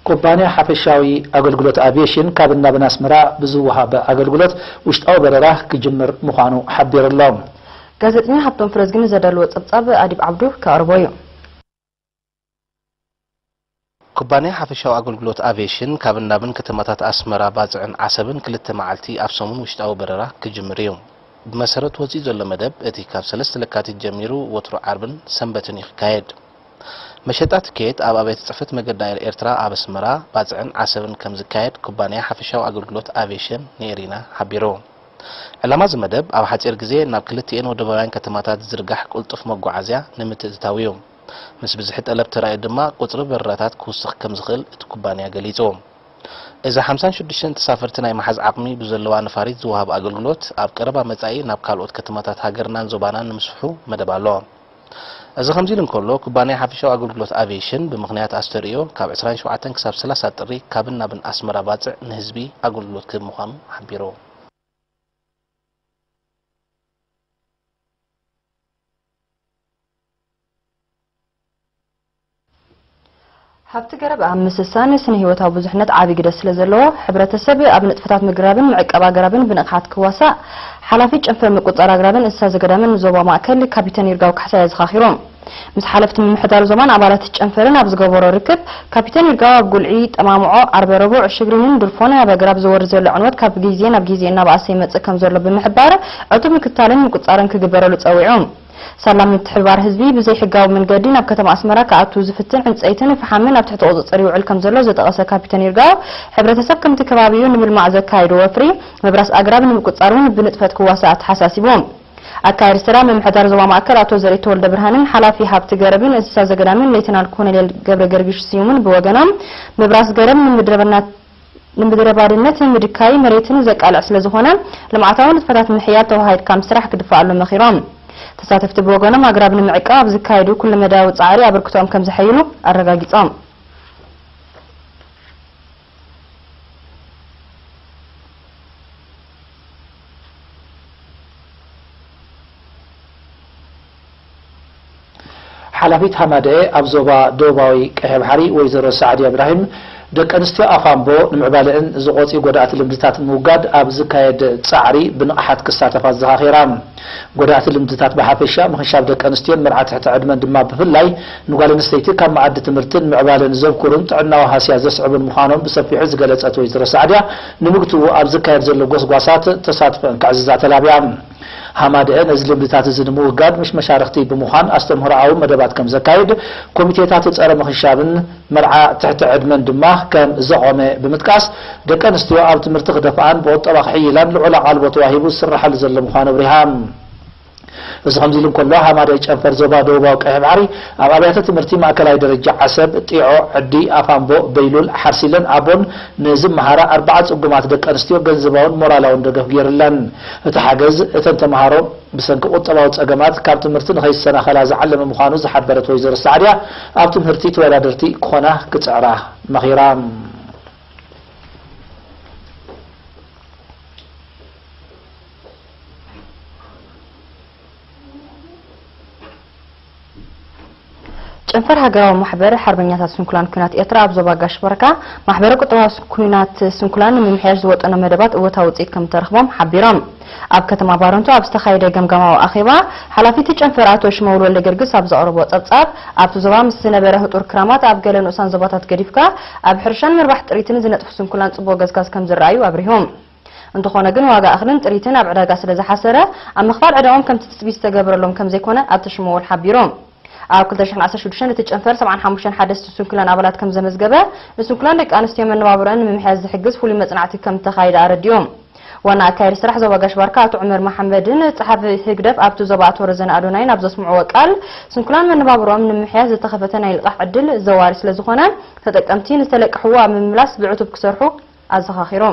ኩባንያ ሓፈሻዊ ኣገልግሎት ኣቪዬሽን ካብን ናብን ኣስመራ ብዝወሃብ ኣገልግሎት ውሽጣዊ በረራ ክጅምር ምዃኑ ሓቢሩ ኣሎ። ጋዜጠኛ ሃብቶም ፍረዝጊ ንዘዳለዎ ጸብጻብ ኣዲብ ዓብዱ ከቕርቦ እዩ። ኩባንያ ሓፈሻዊ ኣገልግሎት ኣቪዬሽን ካብን ናብን ከተማታት ኣስመራ፣ ባጽዕን ዓሰብን ክልተ መዓልቲ ኣብ ሰሙን ውሽጣዊ በረራ ክጅምር እዩ። ብመሰረት ወጺኡ ዘሎ መደብ፣ እቲ ካብ ሰለስተ ለካቲት ጀሚሩ ወትሩ ዓርብን ሰንበትን እዩ ክካየድ። መሸጣ ትኬት ኣብ ኣብያተ ጽሕፈት መገዲ ኣየር ኤርትራ ኣብ ኣስመራ፣ ባጽዕን ዓሰብን ከም ዝካየድ ኩባንያ ሓፈሻዊ ኣገልግሎት ኣቪዬሽን ንኤሪና ሓቢሩ። ዕላማ እዚ መደብ ኣብ ሓጺር ግዜ ናብ ክልቲኤን ወደባውያን ከተማታት ዝዝርጋሕ ቅልጡፍ መጓዓዝያ ንምትእትታው እዩ። ምስ ብዝሒ ጠለብ ተራእዩ ድማ ቁጽሪ በረራታት ክውስኽ ከም ዝኽእል እቲ ኩባንያ ገሊጹ። እዛ ሓምሳን ሽዱሽተን ተሳፈርቲ ናይ መሓዝ ዓቕሚ ብዘለዋ ነፋሪት ዝወሃብ ኣገልግሎት ኣብ ቀረባ መጻኢ ናብ ካልኦት ከተማታት ሃገርናን ዞባናን ንምስፍሑ መደብ ኣሎ። እዚ ከምዚ ኢሉ እንከሎ፣ ኩባንያ ሓፈሻዊ ኣገልግሎት ኣቪዬሽን ብምኽንያት ኣስተርእዮ ካብ ዕስራን ሸውዓተን ክሳብ ሰላሳ ጥሪ ካብን ናብን ኣስመራ ባጽዕ ንህዝቢ ኣገልግሎት ክህብ ምዃኑ ሓቢሩ። ሃብቲ ገረብ ኣብ ምስሳን ስነ ህይወታዊ ብዙሕነት ዓቢ ግደ ስለ ዘለዎ፣ ሕብረተሰብ ኣብ ንጥፈታት ምግራብን ምዕቃብ ኣግራብን ብንቕሓት ክዋሳእ ሓላፊ ጨንፈር ምቁጽጻር ኣግራብን እንስሳ ዘገዳምን ዞባ ማእከል ካፒተን ይርጋው ካሕሳይ ኣዘኻኺሩ። ምስ ሓለፍቲ ምምሕዳር ዞባን ኣባላት ጨንፈርን ኣብ ዝገበሮ ርክብ፣ ካፒተን ይርጋው ኣብ ጉልዒ፣ ጠማምዖ፣ ዓርበ ረቡዕ፣ ሽግሪንን ድርፎን ኣብ ኣግራብ ዝወርድ ዘሎ ዕንወት ካብ ግዜ ናብ ግዜ እናበኣሰ ይመጽእ ከም ዘሎ ብምሕባር፣ ዕቱብ ምክትታልን ምቁጽጻርን ክግበረሉ ጸዊዑ። ሳላ ምትሕብባር ህዝቢ ብዘይሕጋዊ መንገዲ ናብ ከተማ ኣስመራ ክኣቱ ዝፍትን ዕንጸይትን ፈሓምን ኣብ ትሕቲ ቁጽጽር ይውዕል ከም ዘሎ ዝጠቐሰ ካፒተን ይርጋው፣ ሕብረተሰብ ከምቲ ከባቢኡ ንምልማዕ ዘካየዶ ወፍሪ ምብራስ ኣግራብ ንምቁጻር እውን ብንጥፈት ክዋሳእ ኣተሓሳሲቡ። ኣካየዲ ስራሕ ምምሕዳር ዞባ ማእከል ኣቶ ዘርኢት ተወልደ ብርሃንን ሓላፊ ሃብቲ ገረብን እንስሳ ዘገዳምን ሌተናል ኮሎኔል ገብረ ገርጊሽ ስዩምን ብወገኖም፣ ምብራስ ገረብ ንምድረ ባድነት ንምድረ ባድነት ምድካይ መሬትን ዘቃልዕ ስለ ዝኾነ፣ ልምዓታዊ ንጥፈታት ምሕያል ተወሃሂድካ ምስራሕ ክድፋኣሉ መኺሮም። ተሳተፍቲ ብወገኖም፣ ኣግራብ ንምዕቃብ ኣብ ዝካየዱ ኩለመዳያዊ ጻዕሪ ኣበርክቶኦም ከም ዘሐይሉ ኣረጋጊጾም። ሓላፊት ሃማደኤ ኣብ ዞባ ደቡባዊ ቀይሕ ባሕሪ ወይዘሮ ሳዕድያ እብራሂም፣ ደቂ ኣንስትዮ ኣፋምቦ ንምዕባለአን ዝቖጽዩ ጎዳእቲ ልምድታት ንምውጋድ ኣብ ዝካየድ ጻዕሪ ብንቕሓት ክሳተፋ ኣዘኻኺራ። ጎዳእቲ ልምድታት ብሓፈሻ ምኽንሻብ ደቂ ኣንስትዮን መርዓ ትሕቲ ዕድመን ድማ ብፍላይ ንጓል ኣንስተይቲ ካብ መኣዲ ትምህርትን ምዕባለን ዘብኩሩን ጥዕናዊ ሃስያ ዘስዕቡን ምዃኖም ብሰፊሑ ዝገለጸት ወይዘሮ ሳዕድያ፣ ንምግትኡ ኣብ ዝካየድ ዘሎ ጎስጓሳት ተሳትፎአን ከዕዝዛ ተላብያ። ሃማደኤ ነዚ ልምድታት እዚ ንምውጋድ ምስ መሻርኽቲ ብምዃን ኣስተምህሮኣዊ መደባት ከም ዘካይድ፣ ኮሚቴታት ጸረ ምኽንሻብን መርዓ ትሕቲ ዕድመን ድማ ከም ዘቖመ ብምጥቃስ፣ ደቂ ኣንስትዮ ኣብ ትምህርቲ ክደፍኣን ብቑጠባ ክሕይላን ልዑል ኣቓልቦ ተዋሂቡ ዝስራሓሉ ዘሎ ምዃኑ ኣብሪሃ። እዚ ከምዚ ኢሉ እንከሎ፣ ሃማደኤ ጨንፈር ዞባ ደቡባዊ ቀይሕ ባሕሪ ኣብ ኣብያተ ትምህርቲ ማእከላይ ደረጃ ዓሰብ፣ ጢዖ፣ ዕዲ፣ ኣፋምቦ፣ በይሉል፣ ሓርሲለን ኣቦን ንዝመሃራ ኣርባዓ ጽጉማት ደቂ ኣንስትዮ ገንዘባውን ሞራላውን ደገፍ ገይሩለን። እቲ ሓገዝ እተን ተምሃሮ ብሰንኪ ቁጠባዊ ጸገማት ካብ ትምህርቲ ንኸይሰናኸላ ዝዓለመ ምዃኑ ዝሓበረት ወይዘሮ ሳዕድያ፣ ኣብ ትምህርቲ ተወዳደርቲ ክኾና ክጽዕራ መኺራ። ጨንፈር ሃገራዊ ማሕበር ሓርበኛታት ስንኩላን ኲናት ኤርትራ ኣብ ዞባ ጋሽ ባርካ ማሕበረ ቁጠባዊ ስ-፣ ኲናት ስንኩላን ንምምሕያሽ ዝወጠኖ መደባት እወታዊ ውጽኢት ከም እተረኽቦም ሓቢሮም። ኣብ ከተማ ባረንቱ ኣብ ዝተኻየደ ገምጋማዊ ኣኼባ፣ ሓላፊ እቲ ጨንፈር ኣቶ ሽመውል ወልደ ገርግስ ኣብ ዘቕረቦ ጸብጻብ፣ ኣብቲ ዞባ ምስ ዝነበረ ህጡር ክራማት ኣብ ገለ ንኡሳን ዞባታት ገዲፍካ፣ ኣብ ሕርሻን ምርባሕ ጥሪትን ዝነጥፉ ስንኩላን ጽቡቕ ገስጋስ ከም ዝረኣዩ ኣብሪሁ። እንተኾነ ግን ዋጋ እኽልን ጥሪትን ኣብ ዕዳጋ ስለ ዝሓሰረ፣ ኣብ ምኽፋል ዕዳኦም ከምቲ ትጽቢት ዝተገበረሎም ከም ዘይኮነ ኣቶ ሽመውል ሓቢሩ። ኣብ ክልተ ሽሕን ዓሰርተ ሽዱሽተን እቲ ጨንፈር ሰብዓን ሓሙሽተን ሓደስቲ ስንኩላን ኣባላት ከም ዘመዝገበ፣ ንስንኩላን ደቂ ኣንስትዮ መነባብሮአን ንምምሕያሽ ዝሕግዝ ፍሉይ መጽናዕቲ ከም እተኻየደ ኣረዲኡ። ዋና ኣካያዲ ስራሕ ዞባ ጋሽ ባርካ ኣቶ ዑመር መሓመድን ጸሓፊ ህግደፍ ኣብቲ ዞባ ኣቶ ረዘነ ኣዶናይን ኣብ ዘስምዕዎ ቃል፣ ስንኩላን መነባብሮኦም ንምምሕያሽ ዝተኸፈተ ናይ ልቓሕ ዕድል ዘዋሪ ስለ ዝኾነ፣ ተጠቀምቲ ንዝተለቅሕዎ ኣብ ምምላስ ብዕቱብ ክሰርሑ ኣዘኻኺሩ።